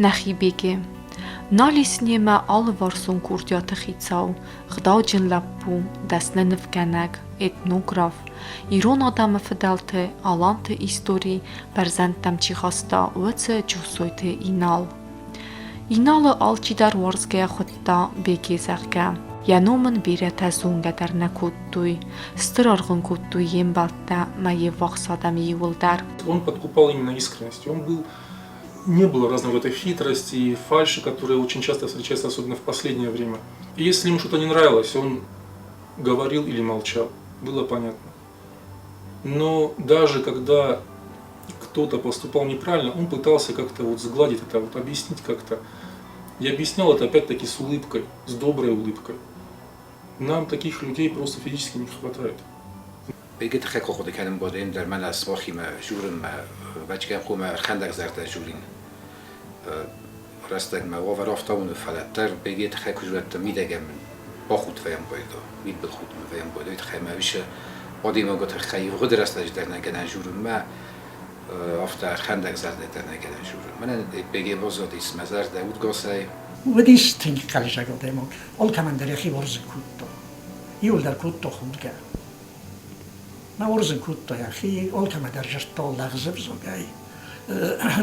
Нӕхи Беге. Нал ис немӕ алыварсон курдиаты хицау, гъдауджын лӕппу, дӕсны нывгӕнӕг, этнограф, ирон адӕмы фыдӕлты, аланты истори бӕрзӕндтӕм чи хаста, уыцы Джусойты Инал. Иналы алчидӕр уарзгӕ хуыдта Беге, зӕгъгӕ. Йӕ ном ын бирӕтӕ зонгӕ дӕр нӕ кодтой, стыр аргъ ын кодтой йе мбӕлттӕ мӕ йе ввахс адӕм иууылдӕр. Он подкупал именно искренностью. Он был не было разного этой хитрости и фальши, которые очень часто встречаются, особенно в последнее время. И если ему что-то не нравилось, он говорил или молчал. Было понятно. Но даже когда кто-то поступал неправильно, он пытался как-то вот сгладить это, вот объяснить как-то. И объяснял это опять-таки с улыбкой, с доброй улыбкой. Нам таких людей просто физически не хватает. Беге тыххӕй куы хъуыды кӕнын боден дӕр мӕнӕ сымахимӕ журынмӕ, вӕчгӕ хъумӕ ӕрхӕндӕгзӕрдӕ журин рӕстӕгмӕ уавӕр афтӕ уыны, фӕлӕ дӕр Беге тыххӕй куы журӕттӕ мидӕгӕй мын бахудт вӕййӕм байдо, мидбылхудт мын вӕййӕм байдо, тыххӕй мӕ уышы адӕймагы тыххӕй ивгъуыды рӕстӕджы дӕр нӕ гӕнӕн журынмӕ, афтӕ ӕрхӕндӕгзӕрдӕ дӕр нӕ гӕнӕн журын. Мӕнӕн Беге баззадис мӕ зӕрдӕ удгасӕй. Уыдис тынг хъӕлдзӕг адӕймаг, алкӕмӕн дӕр йӕхи уарзын кодта. Иуылдӕр кодта худгӕ. Мӕ уарзын кодта йӕхи, алкӕмӕ дӕр зыдта лӕгъзы взагӕй.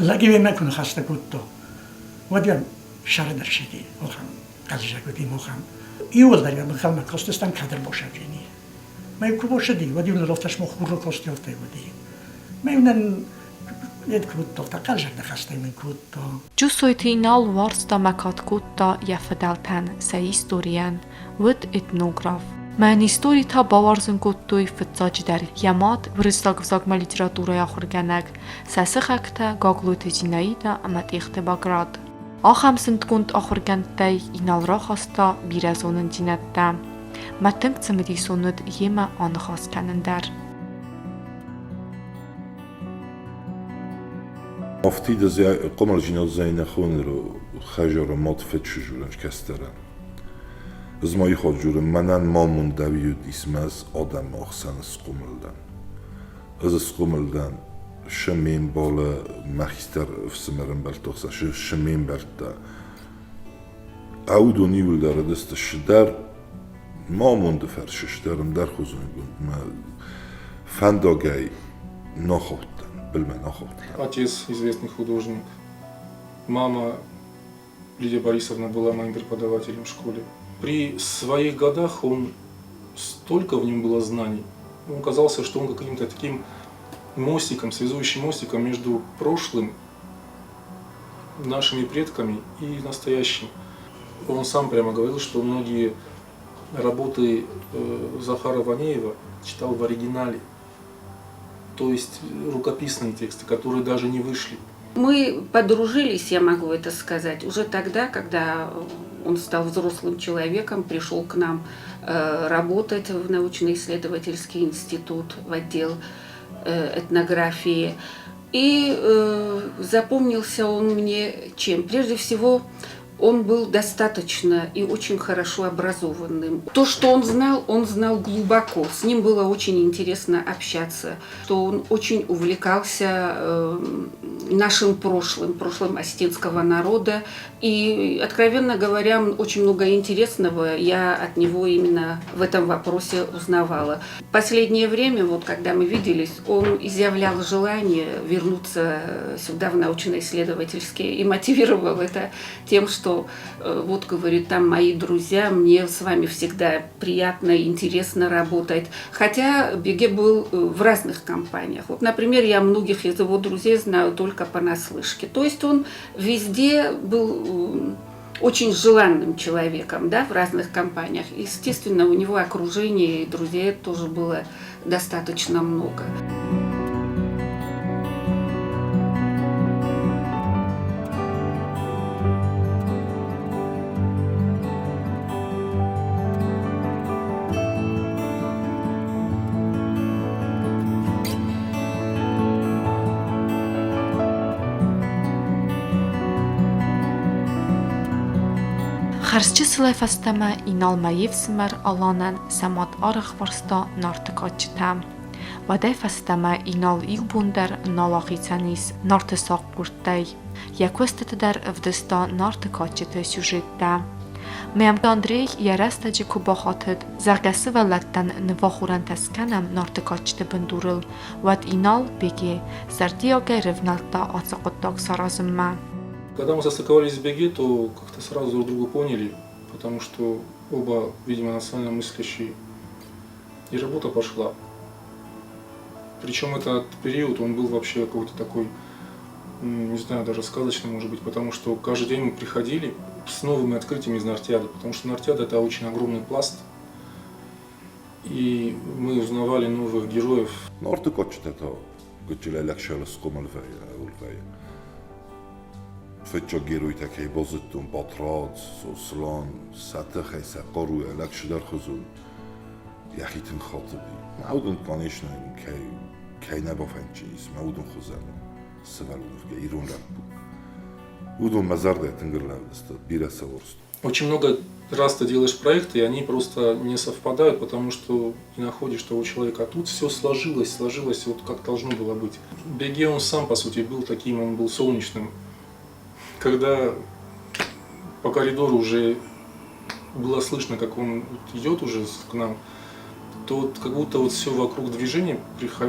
Лӕгимӕ куы ныхӕстӕ кодта, уӕд йӕм сӕры дӕр сиди, охӕм хъӕлдзӕг уыди мохӕм. Иуылдӕр йӕм ӕнхъӕлмӕ кастыстӕм кадр босӕджини. Мӕ куы босыди, уӕд-иу ныл афтӕ смох хуры кости афтӕ уыди. Мӕ-иу нын ед кодта, афтӕ хъӕлдзӕг ныхӕстӕй мын кодта. Джусойты Инал уарзта мӕ кад кодта йӕ фыдӕлтӕн, сӕ историйӕн. Уыд этнограф. Мӕн истори та бауарзын кодтой фыццаджыдӕр йӕ мад, уырыссаг ӕвзагмӕ литературӕйы ахуыргӕнӕг, сӕ сыхӕгтӕ Гаглойты Зинаидӕ ӕмӕ Тъехты Баграт. Ахӕм зындгонд ахуыргӕндтӕй Инал рахаста бирӕ зонындзинӕдтӕ. Мӕ тынг цымыдисон уыд йемӕ аныхас кӕнын дӕр. Афтид хъомылдзинад хӕзары мад фӕччызурын кӕстӕрӕн. Ӕз ма ихат журын, мӕнӕн ма амондӕуид исмӕ ӕз адӕмы ӕхсӕн схъомыл дӕн. Ӕз схъомыл дӕн шы ме мбалы мӕ хистӕр ӕфсымӕр ӕмбӕлтты ӕхсӕн, шы ме мбӕлттӕ. Уыдон иуылдӕр уыдысты сыдӕр ма амонды фӕрсы сдӕр ӕндӕрхуызонгонд мӕ фӕндагӕй нӕ хаудтӕн, былмӕ нӕ хаудтӕн. Отец известный художник. Мама Лидия Борисовна была моим преподавателем в школе. При своих годах он столько в нем было знаний. Он казался, что он каким-то таким мостиком, связующим мостиком между прошлым, нашими предками и настоящим. Он сам прямо говорил, что многие работы Захара Ванеева читал в оригинале, то есть рукописные тексты, которые даже не вышли. Мы подружились, я могу это сказать, уже тогда, когда он стал взрослым человеком, пришел к нам работать в научно-исследовательский институт, в отдел этнографии. И запомнился он мне чем? Прежде всего, он был достаточно и очень хорошо образованным. То, что он знал глубоко. С ним было очень интересно общаться. Что он очень увлекался нашим прошлым, прошлым осетинского народа. И, откровенно говоря, очень много интересного я от него именно в этом вопросе узнавала. Последнее время, вот когда мы виделись, он изъявлял желание вернуться сюда, в научно-исследовательский, и мотивировал это тем, что вот, говорит, там мои друзья, мне с вами всегда приятно и интересно работать. Хотя Беге был в разных компаниях. Вот, например, я многих из его друзей знаю только понаслышке. То есть он везде был очень желанным человеком, да, в разных компаниях. Естественно, у него окружение и друзей тоже было достаточно много. Хӕрзчысылӕй фӕстӕмӕ Инал мӕ йе фсымӕр Аланӕн сӕ мад арӕх фарста Нарты кадджытӕ. Уӕдӕй фӕстӕмӕ Инал иу бон дӕр нал ахицӕн ис Нарты сахъгуырдтӕй. Йӕ куыстыты дӕр ӕвдыста Нарты кадджыты сюжеттӕ. Мӕм Андрей йӕ рӕстӕджы куы бахатыд, зӕгъгӕ сывӕллӕттӕн нывахорӕнтӕ скӕнӕм Нарты кадджыты бындурыл, уӕд Инал, Беге, зӕрдиагӕй рывнӕлдта ацы хъуыддаг саразынмӕ. Когда мы состыковались с Беге, то как-то сразу друг друга поняли, потому что оба, видимо, национально мыслящие. И работа пошла. Причем этот период, он был вообще какой-то такой, не знаю, даже сказочный, может быть, потому что каждый день мы приходили с новыми открытиями из Нартиады, потому что Нартиада – это очень огромный пласт, и мы узнавали новых героев. Нарты кадджытӕ та гыццыл лӕгсӕры схъомыл вӕййы. Фыццаг геройтӕ кӕй базыдтон, Батрадз, Сослан, сӕ тыхӕй, сӕ хъаруйӕ лӕгсыдӕрхуызон йӕхи тынг хатыди. Мӕ уыдон, конечно, кӕй нӕ бафӕндджын ис, мӕ уыдон хуызӕн сывӕллон ирон лӕппу. Уыдон мӕ зӕрдӕ тынг ӕрлӕууыдысты, бирӕ сӕ уарзтон. Очень много раз ты делаешь проекты, и они просто не совпадают, потому что не находишь того человека. А тут все сложилось, сложилось вот как должно было быть. Беге он сам, по сути, был таким, он был солнечным. Когда по коридору уже было слышно, как он идет уже к нам, то вот как будто вот все вокруг движения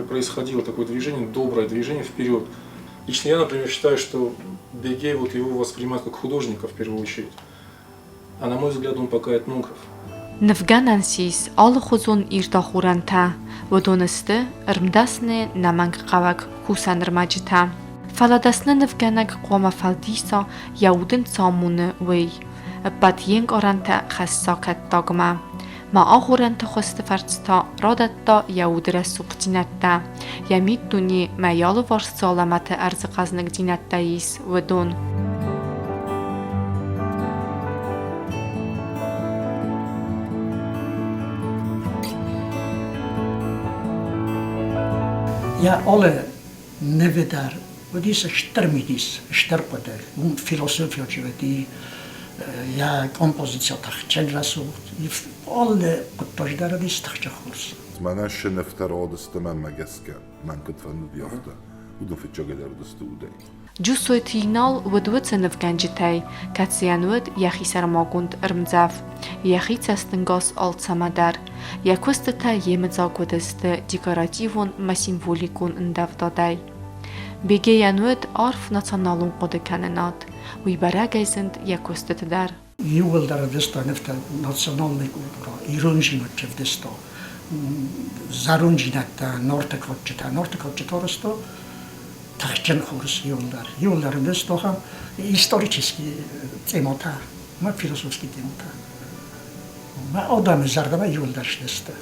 происходило, такое движение, доброе движение вперед. Лично я, например, считаю, что Беге вот его воспринимают как художника в первую очередь. А на мой взгляд, он пока этнограф. Нывгӕнӕн сис алыхуызон ирд ахорӕнтӕ, уыдон сты ӕрмдӕсны ӕнӕмӕнгхъӕуӕг кусӕн ӕрмӕджытӕ. Фӕлӕ дӕсны нывгӕнӕг хъуамӕ фӕлдиса, йӕ уд ын цы амоны, уый. Ӕппӕт йе нкъарӕнтӕ хӕсса кӕттагмӕ. Мӕ ахорӕнты хуызты фӕрцы та радӕтта йӕ уды рӕсугъддзинӕдтӕ, йӕ миддуне мӕ йӕ алыварс цы алӕмӕты ӕрдзы хъӕзныгдзинӕдтӕ ис, уыдон. Йӕ алы нывы дӕр уыдис стыр мидис, стыр хъуыды. Уым философия уыди, йӕ композици тыхджын рӕсугъд, алы хъуыддаджы дӕр уыдис тыхджын хорз. Мӕнӕ се нывтӕ радысты мӕнмӕ гӕсгӕ, мӕн куыд фӕндыди, афтӕ. Уыдон фыццагӕй уыдысты удӕй. Джусойты Инал уыд уыцы нывгӕнджытӕй, кӕцыйӕн уыд йӕхи сӕрмагонд ӕрмдзӕф, йӕхи цӕстӕнгас алцӕмӕ дӕр. Йӕ куыстытӕ йемыдзаг уыдысты декоративон ӕмӕ символикон ӕндӕвдадӕй. Бегейӕн уыд арф националон хъуыдыкӕнынад, уый бӕрӕгӕй зынд йӕ куыстыты дӕр. Иууылдӕр ӕвдыста нывтӕ национальной культурӕ, ирондзинад чи ӕвдыста, зӕронддзинӕдтӕ, Нарты кадджытӕ. Нарты кадджытӕ арӕзта тыхджын хорз иууылдӕр. Иууылдӕр ӕвдыста ахӕм исторический темӕтӕ ӕмӕ философский темӕтӕ. Мӕ адӕмы зӕрдӕмӕ иууылдӕр сдысты.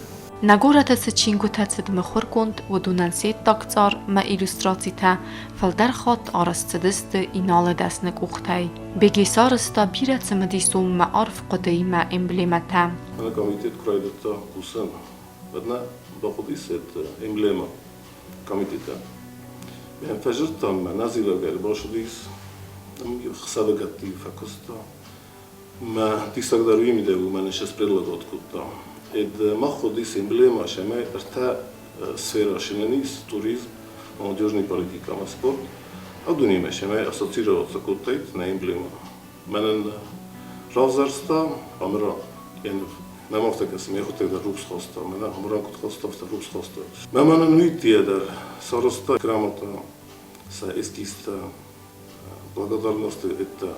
Нӕ горӕты цы чингуытӕ цыд мыхуыргонд, уыдонӕн се ддаг цъар ӕмӕ иллюстрацитӕ фылдӕр хатт арӕзт цыдысты Иналы дӕсны къухтӕй. Беге сарӕзта бирӕ цымыдисон ӕмӕ арф хъуыдыимӕ эмблемӕтӕ. Ӕнӕ комитет куы райдыдта кусын, уӕд нӕ бахъуыдис эмблемӕ комитетӕн. Мӕн фӕзырдтам, мӕ назилӕг ӕрбацыдис, хсӕвыгӕтты фӕкуыста. Мӕ диссагдӕр уый мидӕг у, мӕнӕн сейчас предлагать кодта. Эд мах хъуыдис эмблема, сӕмӕй ӕртӕ сфера сынӕн туризм, молодежный политика ӕмӕ спорт. А дунемӕ сӕмӕй ассоциироваться кодтаид нӕ эмблема. Мӕнӕн равзӕрста, Амира мӕм афтӕ кӕсы, ме хуыдтӕг дӕр рухс хаста, мӕнӕ Амыран куыд хаста, афтӕ рухс хаста. Мӕ мӕнӕн уый дӕр сарӕзта грамота, сӕ эскизтӕ, благодарности это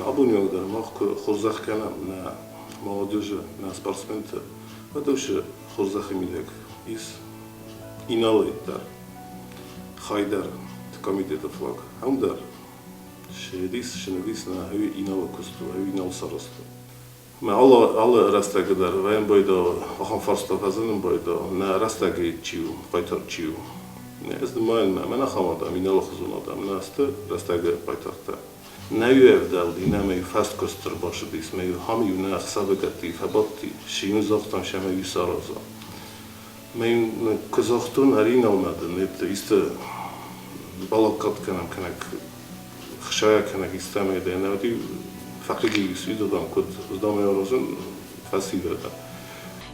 абоны дӕр мах куы хорзӕх кӕнӕм нӕ молодежи, нӕ спортсменты, уӕд уыцы хорзӕхы мидӕг ис Иналы дӕр, хай дӕр комитеты флаг. Ам дӕр шедис, шенедис нӕ ӕви Иналы куыст у, ӕви Инал сарӕзта. Мӕ алы рӕстӕгы дӕр вӕййын байдӕ ахӕм фарста фӕзынын байдӕ, нӕ рӕстӕгы чи у, хъайтар чи у. Ӕз нымайын, мӕ ахӕм адӕм, Иналы хуызон адӕм нӕ сты рӕстӕгы хъайтартӕ. Нӕ иу ӕвдӕлди, нӕ мӕ иу фӕсткуыст ӕрбацыдис, мӕ иу хам иу нӕ ӕхсӕвыгӕтты фӕбадти, цы йын загътам, сӕмӕ иу сараза. Мӕ йын куы загътон, ӕри нӕумӕ дын, исты балӕггад кӕнӕм, кӕнӕ хсайа кӕнӕ истӕмӕй дӕ нӕ уыди фӕхъыг ис, уыдон куыд здомӕ аразын фӕсивӕдӕн.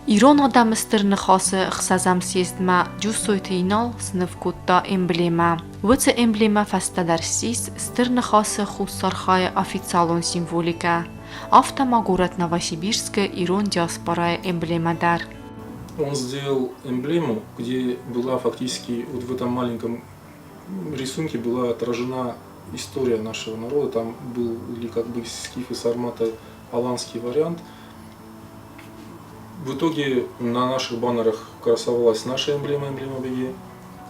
Ирон адӕмы Стыр Ныхасы ӕхсӕзӕм съездмӕ Джусойты Инал сныв кодта эмблемӕ. Уыцы эмблемӕ фӕстӕдӕр ссис Стыр Ныхасы Хуссар хайы официалон символикӕ, афтӕ ма горӕт Новосибирскы ирон диаспорайы эмблемӕ дӕр. Он сделал эмблему, где была фактически вот в этом маленьком рисунке была отражена история нашего народа. Там были как бы скифы, сарматы, аланский вариант. В итоге на наших баннерах красовалась наша эмблема, эмблема Беге,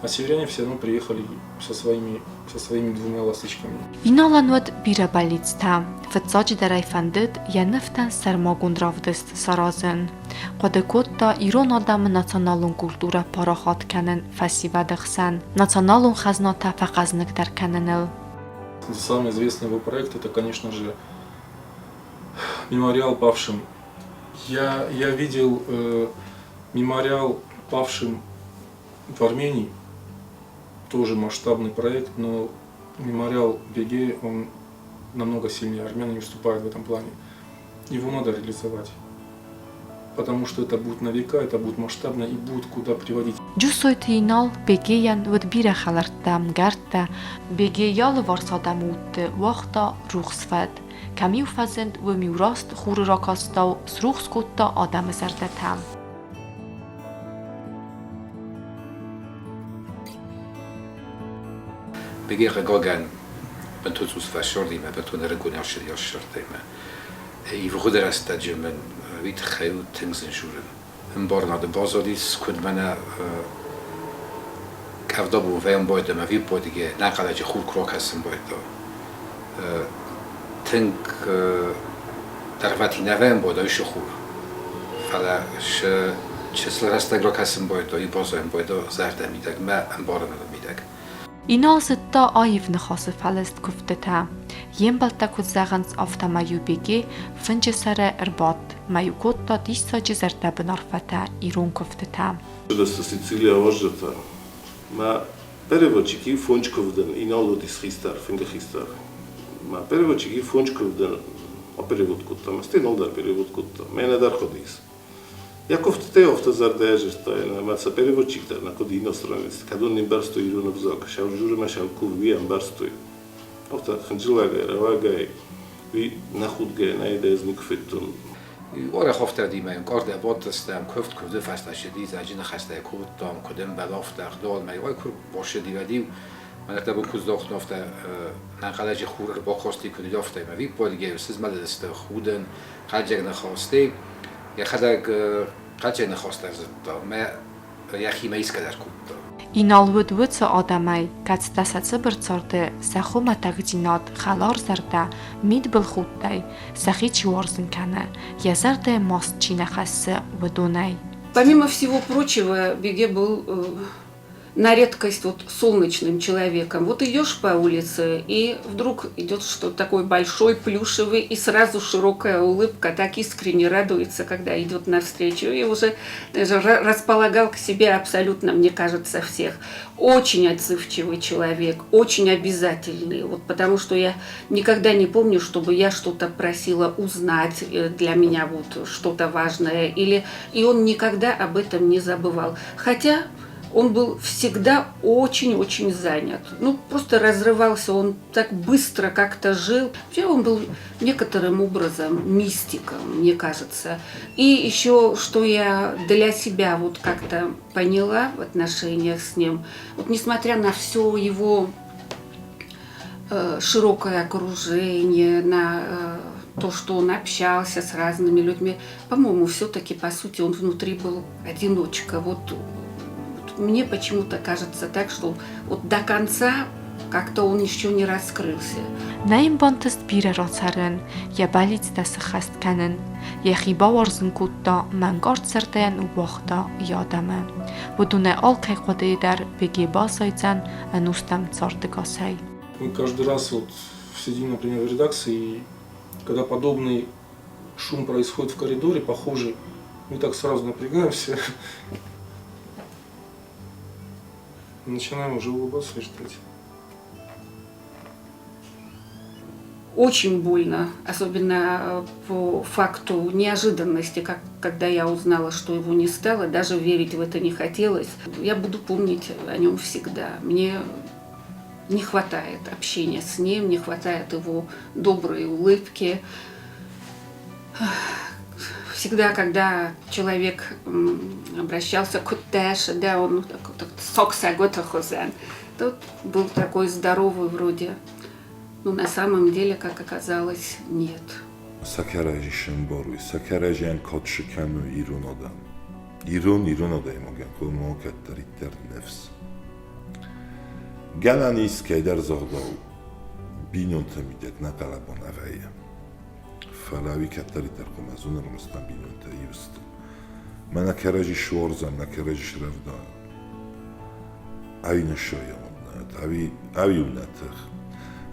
а северяне все равно приехали со своими двумя ласточками. Иналӕн уыд бирӕ бӕллицтӕ. Фыццаджыдӕр ӕй фӕндыд йӕ нывтӕн сӕрмагонд равдыст саразын. Хъуыды кодта ирон адӕмы националон культурӕ парахат кӕнын фӕсивӕды хсӕн, националон хӕзнатӕ фӕхъӕзныгдӕр кӕныныл. Самый известный его проект – это, конечно же, мемориал павшим. Я видел мемориал павшим в Армении, тоже масштабный проект, но мемориал Беге, он намного сильнее. Армяне не уступают в этом плане. Его надо реализовать, потому что это будет на века, это будет масштабно и будет куда приводить. Джусойты Инал Бегейӕн уыд бирӕ хӕлӕрттӕ, ӕмгӕрттӕ. Беге йӕ алыварс адӕмы удты уагъта рухс фӕд. Кӕм-иу фӕзынд, уым-иу раст хуры ракастау срухс кодта адӕмы зӕрдӕтӕ. Беге хъыгагӕн бынтон цъус фӕсырдимӕ, бынтон ӕрыгон ӕссырдимӕ. Ивгъуыд рӕстӕджы мын уый тыххӕй у тынг зын дзурын. Ӕмбарынады баззадис, куыд мӕнӕ къӕвда бон вӕййӕм байдӕм ӕвиппайдыгӕ нӕхъӕлӕджы хур куы ракӕсын байдта. Тынг дӕргъвӕтин нӕ вӕййӕм байдта уыцы хур, фӕлӕ чысыл рӕстӕг ракӕсын байдта, иу баззайын байдта зӕрдӕ мидӕг, мӕ ӕмбарынады мидӕг. Инал зыдта аив ныхасы фӕлыст куывдтытӕ. Йе мбӕлттӕ куыд зӕгъынц, афтӕмӕй-иу Беге фынджы сӕры ӕрбадт, мӕ-иу кодта диссаджы зӕрдӕбын арфӕтӕ ирон куывдтытӕ. Сицилия уазджытӕ ма переводчики фондз куывдӕн Инал уыдис хистӕр, фынгы хистӕр. Ма переводчики фондз куывдӕн аперевод кодта, ма стӕй нал дӕр перевод кодта. Мӕнӕ дӕр хъуыдис. Йӕ куывдтытӕй афтӕ зӕрдӕйӕ зыдта, ӕмӕ сӕ переводчик дӕр нӕ хъуыди иностранец, кӕд он не мбӕрстой ирон ӕвзаг, сӕвзуры ӕмӕ сӕ куывд ӕмбӕрстой. Афтӕ хынджылӕгӕй, рӕуӕгӕй, уый нӕ худгӕ, нӕ ӕз никуы федтон. Уӕрӕх афтӕдимӕ ӕнкъардӕй бадтыстӕм, куывд куывды фӕстӕ ссыди, зӕджы ныхӕстӕ кодтам, куыд ӕмбӕлы, афтӕ ӕгъдауӕй ай куы басыди, уӕд-иу мӕнӕ дӕ бон куыд здӕхтон, афтӕ ӕнӕнхъӕлӕджы хур ӕрбакасти, куыд уыди, афтӕ ӕмӕ ӕвиппайдгӕ сызмӕлыдысты худын, хъӕлдзӕг ныхӕстӕй. Йӕхӕдӕг хъӕлдзӕг ныхӕстӕ зыдта ӕмӕ йӕхимӕ исгӕ дӕр кодта. Инал уыд уыцы адӕмӕй, кӕцытӕ сӕ цыбыр царды сӕ хуымӕтӕгдзинад, хӕларзӕрдӕ, мидбылхудтӕй сӕхи чи уарзын кӕны, йӕ зӕрдӕйы маст чи нӕ хӕссы, уыдонӕй. Помимо всего прочего, Беге был на редкость вот солнечным человеком. Вот идешь по улице, и вдруг идет что-то такой большой, плюшевый, и сразу широкая улыбка, так искренне радуется, когда идет навстречу, и уже даже располагал к себе абсолютно, мне кажется, всех. Очень отзывчивый человек, очень обязательный, вот потому что я никогда не помню, чтобы я что-то просила узнать для меня вот что-то важное, или и он никогда об этом не забывал. Хотя он был всегда очень-очень занят. Ну, просто разрывался, он так быстро как-то жил. Вообще он был некоторым образом мистиком, мне кажется. И еще, что я для себя вот как-то поняла в отношениях с ним, вот несмотря на все его широкое окружение, на то, что он общался с разными людьми, по-моему, все-таки, по сути, он внутри был одиночка. Вот мне почему-то кажется так, что вот до конца как-то он еще не раскрылся. Нӕ йын бантыст бирӕ рацӕрын, йӕ бӕллицтӕ сыххӕст кӕнын. Йӕхи бауарзын кодта, мӕнгард зӕрдӕйӕн ныууагъта йӕ адӕмы. Уыдонӕй алкӕй хъуыдыйы дӕр Беге баззайдзӕн ӕнустӕм цардӕгасӕй. Мы каждый раз вот сидим, например, в редакции, и когда подобный шум происходит в коридоре, похожий, мы так сразу напрягаемся, начинаем уже улыбаться и ждать. Очень больно, особенно по факту неожиданности, как, когда я узнала, что его не стало, даже верить в это не хотелось. Я буду помнить о нем всегда. Мне не хватает общения с ним, не хватает его доброй улыбки. Всегда, когда человек обращался к Тэше, да, он так, так, тот был такой здоровый вроде. Но на самом деле, как оказалось, нет. Сӕ кӕрӕдзи сӕмбаруй, сӕ кӕрӕдзийӕн кад кӕнуй ирон адӕм. Ирон ирон адӕймагӕн хъуамӕ уа кӕддӕриддӕр ныфс. Гӕнӕн ис кӕйдӕр загъдау, бинонты мидӕг нӕ хъӕлӕба нӕ вӕййы. Фӕлӕ уый кӕддӕриддӕр хъуамӕ зона, ӕрмӕст нӕ бинонтӕ иу сты. Мӕнӕ кӕрӕдзи суарзӕм, нӕ кӕрӕдзи срӕвдауӕм. Ӕви нӕ сайӕм ӕви, ӕви у нӕ тых.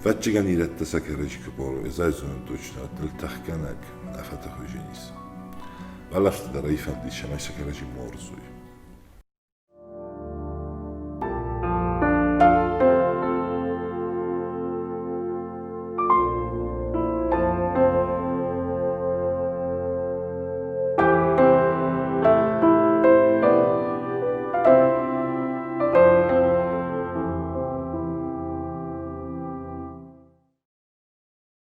Фӕччыгӕн ирӕттӕ сӕ кӕрӕдзи куы барой, ӕз ӕй зонын точно, нылтӕхгӕнӕг нӕ фӕтых уыдзӕнис. Фӕлӕ афтӕ дӕр ӕй фӕндид, цӕмӕй сӕ кӕрӕдзи ма уарзой.